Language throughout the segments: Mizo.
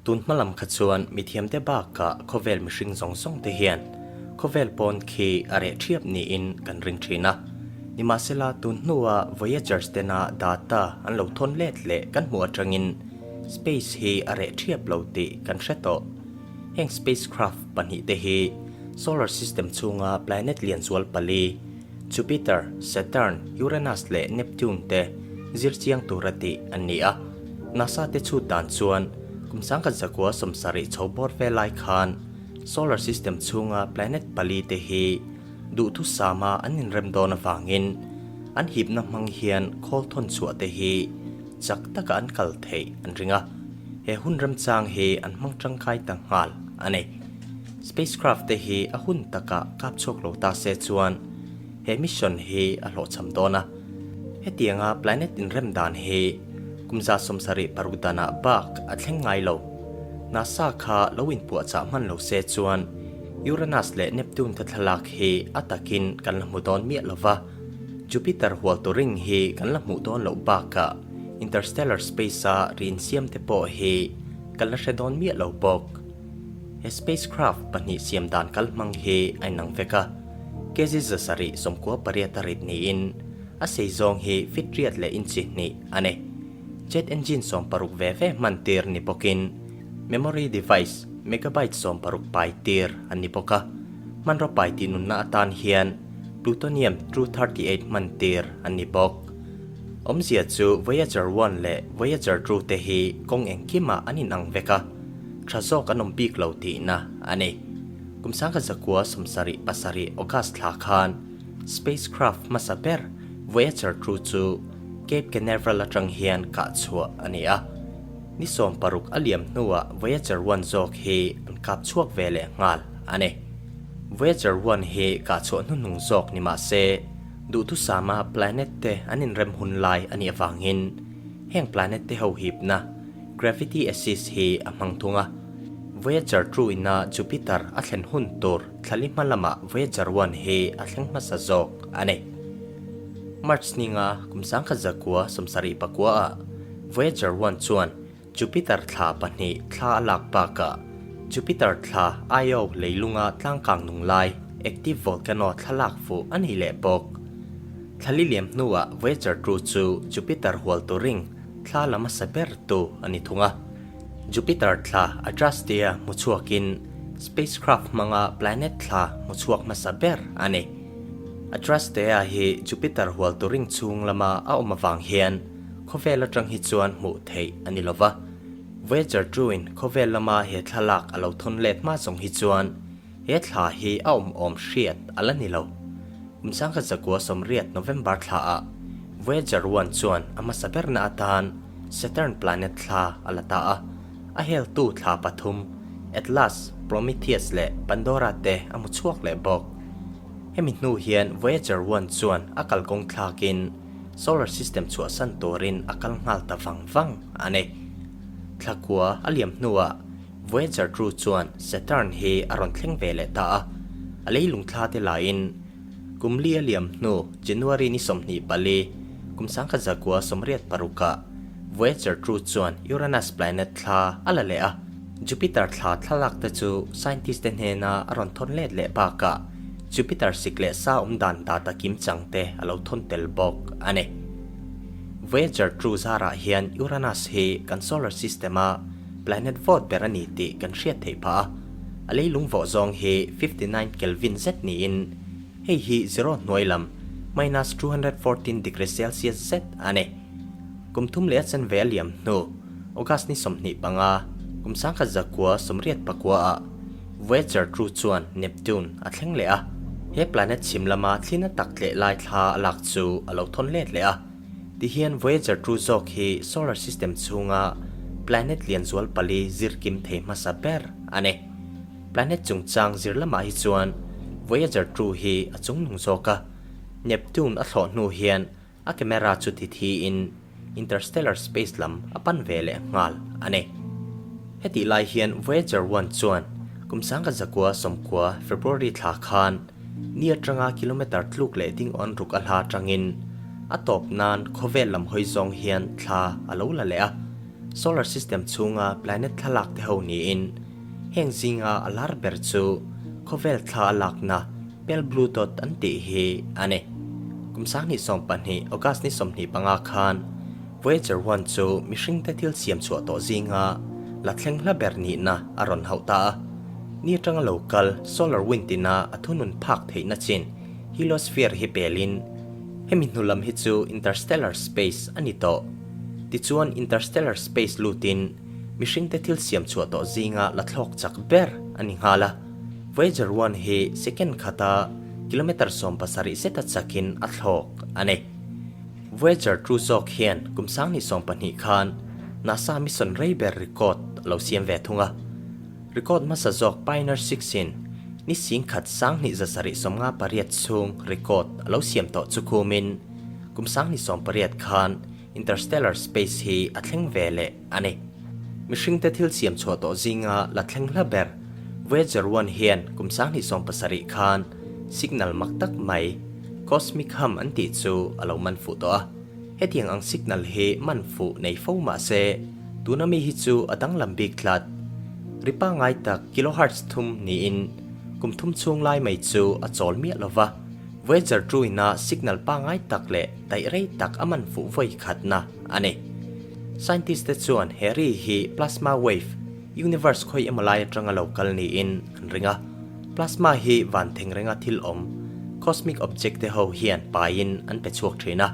Tun hma lam kha chuan mithiamte bakah khawvel mihring zawng zawng te hian khawvel pawn khi a reh thiap niin kan ring thin a. Nimahsela tun hnua Voyagers tena data an lo thawn let leh kan hmuh atangin space hi a reh thiap lo tih kan hre tawh. Heng spacecraft pahnihte hi solar system chhunga planet lian zual pali, Jupiter, Saturn, Uranus leh Neptune te zir chiang tura tih an ni a. NASA te chhut dan chuan kum 1970 chho bawr ve lai khan solar system chhunga planet pali te hi duhthusama an inrem dawn avangin an hipna hmang hian khawl thawn chhuah te hi chak taka an kal theih an ring a. He hun remchang hi an hmang tangkai ta nghal a ni. Spacecraft te hi a hun takah kap chhuak lo ta se chuan he mission hi a hlawhchham dawn a. Hetianga planet inrem dan hi kum 76 danah bak a thleng ngai lo. NASA kha lo inpuahchah hman lo se chuan Uranus leh Neptune te thlalak hi a takin kan la hmu dawn miah lo va, Jupiter hualtu ring hi kan la hmuh dawn loh bakah interstellar space-a ri insiam te pawh hi kan la hre dawn miah lo bawk. He spacecraft pahnih siam dan kal hmang hi a inang vek a, kg 798 a rit niin a sei zawng hi feet riat leh inchi hnih a ni. Jet engine 60 ve ve hman tir ni bawkin memory device megabyte 60 pai tir an ni bawk a, hmanraw pai tih nunna atan hian plutonium 238 hman tir an ni bawk. Awmzia chu Voyager 1 leh Voyager 2 te hi kawng engkimah an inang vek a. Tha zawk an awm bik lo tihna a ni. Kum 1977 August thla khan spacecraft hmasa ber Voyager 2 chu Cape Canaveral atang hian kah chhuah a ni a. Ni 60 a liam hnuah Voyager 1 zawk hi an kap chhuak ve leh nghal a ni. Voyager 1 hi kah chhuah hnuhnung zawk ni mah se duhthusama planet te an inrem hun lai a nih avangin heng planet te ho hipna Gravity assist hi a hmang thung a, Voyager 2 ina Jupiter a thlen hun tur thlali hma lamah Voyager 1 hi a thleng hmasa zawk a ni. March ninga kum 1979 ah Voyager 1 chuan Jupiter thla pahnih thla a lak bakah Jupiter thla Io leilunga tlangkang nung lai active volcano thlalak fuh a ni leh bawk. Thlali liam hnuah Voyager 2 chu Jupiter hual turing Thla la hmasa ber tu a ni thung a. Jupiter thla Adrastea hmu chhuakin spacecraft hmanga planet thla hmu chhuak hmasa ber a ni. Adrastea hi Jupiter hual turing chhung lama a awm avang hian khawvel atang hi chuan hmuh theih a ni lova. Voyager 2 in khawvel lama he thlalak a lo thawn let hma zawng hi chuan he thla hi a awm awm hriat a la ni lo. Kum 1980 November thlaah Voyager 1 chuan a hmasa berna atan Saturn planet thla a la ta a, a heltu thla pathum, Atlas, Prometheus leh Pandora te a hmu chhuak leh bawk. Hemi hnu hian Voyager 1 chuan a kalkawng thlakin solar system chhuahsan turin a kal nghal ta vang vang a ni. Thla kua a liam hnuah Voyager 2 chuan Saturn hi a rawn thleng ve leh ta a, a leilung thla te laiin kum li a liam hnu January ni 24, kum 1986 ah Voyager 2 chuan Uranus planet thla a la leh a, Jupiter thla thlalak te chu scientist te hnena a rawn thawn let leh bakah Jupiter sik leh sa awm dan data kim chang te a lo thawn tel bawk a ni. Voyager 2 zarah hian Uranus hi kan solar system a Planet vawt ber a ni tih kan hriat theih phah a, a leilung vawh zawng hi 59 Kelvin zet niin hei hi zero hnuai lam, minus 214 degree Celsius zet a ni. Kum thum leh a chanve a liam hnu, August ni 25, kum 1989 ah Voyager 2 chuan Neptune a thleng leh a, he planet chhim lama thlina tak tleh lai thla a lak chu a lo thawn let leh a. Tihian Voyager 2 zawk hi solar system chhunga planet lian zual pali zir kim thei hmasa ber a ni. Planet chungchang zir lamah hi chuan Voyager 2 hi a chungnung zawk a, Neptune a thlawh hnu hian a camera chu ti thiin interstellar space lam a pan ve leh nghal a ni. Hetih lai hian Voyager 1 chuan kum 1990 February thla khan Ni atanga kilometre tluk leh ding awn ruk a hla atangin a tawp nan khawvel lam hawi zawng hian thla a lo la leh a. Solar system chhunga planet thlalak te ho niin heng zinga a lar ber chu khawvel thla a lakna Pale Blue Dot an tih hi a ni. Kum 2020 August ni 25 khan Voyager 1 chu mihringte thil siam chhuah tawh zinga la thleng hla ber nihna a rawn hauh ta a. Ni atanga lo kal solar wind ina a thunun phak theihna chin heliosphere hi pelin hemi hnu lam hi chu interstellar space a ni tawh. Tichuan interstellar space lutin mihringte thil siam chhuah tawh zinga la thlawk chak ber a ni nghal a. Voyager 1 hi second khata kilometre 70 zeta chakin a thlawk a ni. Voyager 2 zawk hian kum 2020 khan NASA mission rei ber record a lo siam ve thung a. Record hmasa zawk Pioneer 6 in ni singkhat 2758 chhung record a lo siam tawh chu khumin kum 2018 khan interstellar space hi a thleng ve leh a ni. Mihringte thil siam chhuah tawh zinga la thleng hla ber Voyager 1 hian kum 2070 khan signal mak tak mai cosmic hum an tih chu a lo man fuh tawh a. Hetiang ang signal hi man fuh nei fo mah se tuna mi hi chu a danglam bik tlat. Ri pangngai tak kilohertz thum niin kum thum chhung lai mai chu a chawl miah lo va, Voyager 2 ina signal pangngai tak leh daih rei tak a man fuh vawi khatna a ni. Scientist te chuan he ri hi plasma wave, universe khawi emaw lai atanga lo kal niin an ring a. Plasma hi van theng renga thil awm, cosmic object te ho hian paiin an pe chhuak thin a.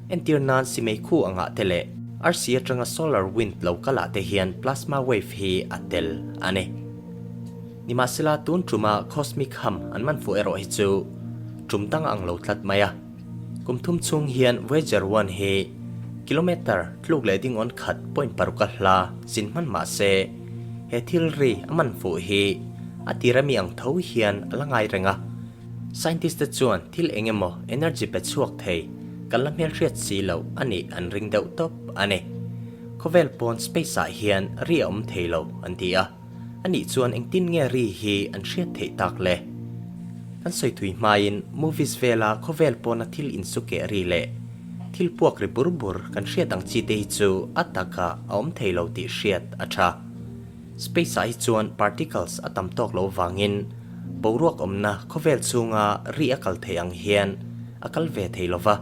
Entir nan simei khu angah te leh arsi atanga solar wind lo kalah te hian plasma wave hi a tel a ni. Nimahsela tun tuma cosmic hum an man fuh erawh hi chu tum dang ang lo tlat mai a. Kum thum chhung hian Voyager 1 hi kilometre tluk leh ding awn khat point paruk a hla zin hman mah se he thil ri a man fuh hi a tir ami ang tho hian a la ngai reng a. Scientist te chuan thil eng emaw energy pe chhuak thei kan la hmelhriat si loh a nih an ring deuh tawp a ni. Khawvel pawn space ah hian ri a awm thei lo an ti a, a nih chuan engtin nge ri hi an hriat theih tak le? Kan sawi thui hmain movies vela khawvel pawna thil insukeh ri leh thil puak ri bur bur kan hriat ang chi te hi chu a takah a awm thei lo tih hriat a tha. Space ah hi chuan particles a tam tawk lo vangin boruak awmna khawvel chhunga ri a kal theih ang hian a kal ve thei lo va,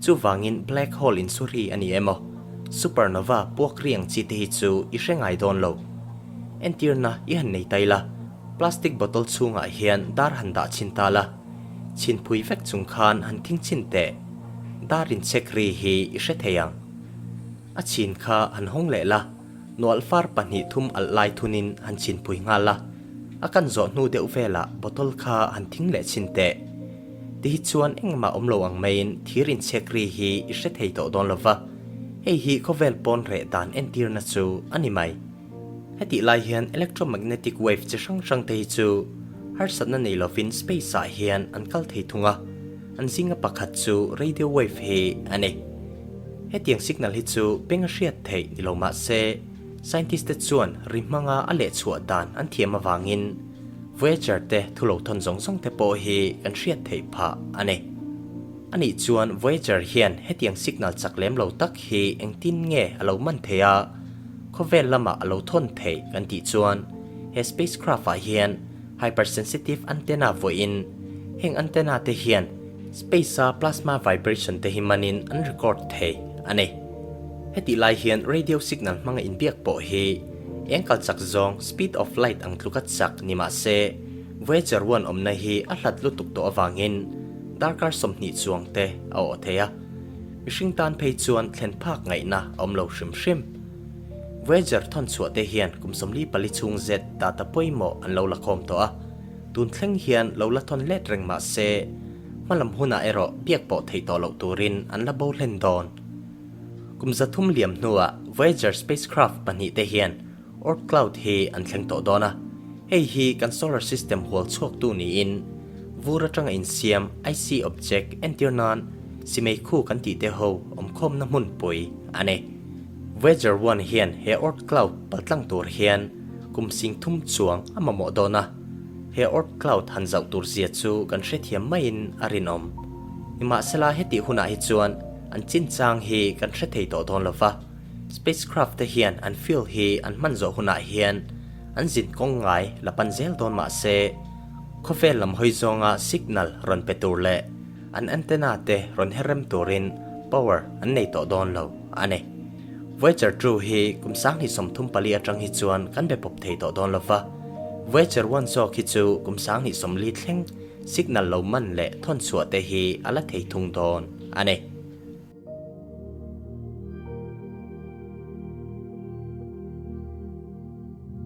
chuvangin black hole insu ri a ni emaw, supernova puak ri ang chi te hi chu i hre ngai dawn lo. Entirna i han nei tai la, plastic bottle chhungah hian dar han dah chhin ta la, chhin phui vek chung khan han thing chhin teh, dar inchhek ri hi i hre thei ang. A chhin kha han hawng leh la. Nualh far pahnih thum alh lai thunin han chhinpui nghal a, a kan zawh hnu deuh velah bottle kha han thing leh chhin teh. Ti hi chuan engmah awm lo ang maiin thir inchhek ri hi i hre thei tawh dawn lo va, hei hi khawvel pawn reh dan entirna chu a ni mai. Hetih lai hian electromagnetic wave chi hrang hrang te hi chu harsatna nei lovin space ah hian an kal thei thung a, an zinga pakhat chu radio wave hi a ni. Hetiang signal hi chu peng a hriat theih ni lo mah se, scientist te chuan ri hmanga a leh chhuah dan an thiam avangin Voyager te thu lo thawn zawng zawng te pawh hi kan hriat theih phah a ni. Anih chuan Voyager hian hetiang signal chak lem lo tak hi engtin nge a lo man theih a, khawvel lamah a lo thawn theih kan tih chuan he spacecraft ah hian hypersensitive antenna vawiin heng antenna te hian Space-a plasma vibration te hi manin an record thei a ni. Hetih lai hian radio signal hmanga inbiak pawh hi eng kal chak zawng speed of light ang tluka chak ni mah se, Voyager 1 awmna hi a hlat lutuk tawh avangin darkar 20 chuang te a awh thei a. Mihring tan phei chuan thlen phak ngaihna a awm lo hrim hrim. Voyager thawn chhuah te hian kum 44 chhung zet data pawimawh an lo la khawm tawh a. Tun thleng hian lo la thawn let reng mah se, hmalam hunah erawh biak pawh theih tawh loh turin an la bo hlen dawn. Kum 300 liam hnuah Voyager spacecraft pahnih te hian Oort cloud hi an thleng tawh dawn a, hei hi kan solar system hual chhuaktu niin vur atanga insiam icy object entir nan simei khu kan tih te ho awmkhawmna hmunpui a ni. Voyager 1 hian he Oort cloud paltlang tur hian kum 3000 chuang a mamawh dawn a, he Oort cloud han zauh tur zia chu kan hrethiam maiin a rinawm. Nimahsela hetih hunah hi chuan an chinchang hi kan hre thei tawh dawn lo va. Spacecraft te hian an fuel hi an hman zawh hunah hian an zin kawng ngai la pan zel dawn mah se, khawvel lam hawi zawnga signal rawn pe tur leh an antenna te rawn her rem turin power an nei tawh dawn lo a ni. Voyager 2 hi kum 2034 atang hi chuan kan be pawp thei tawh dawn lo va, Voyager 1 zawk hi chu kum 2040 thleng signal lo man leh thawn chhuah te hi a la thei thung dawn a ni.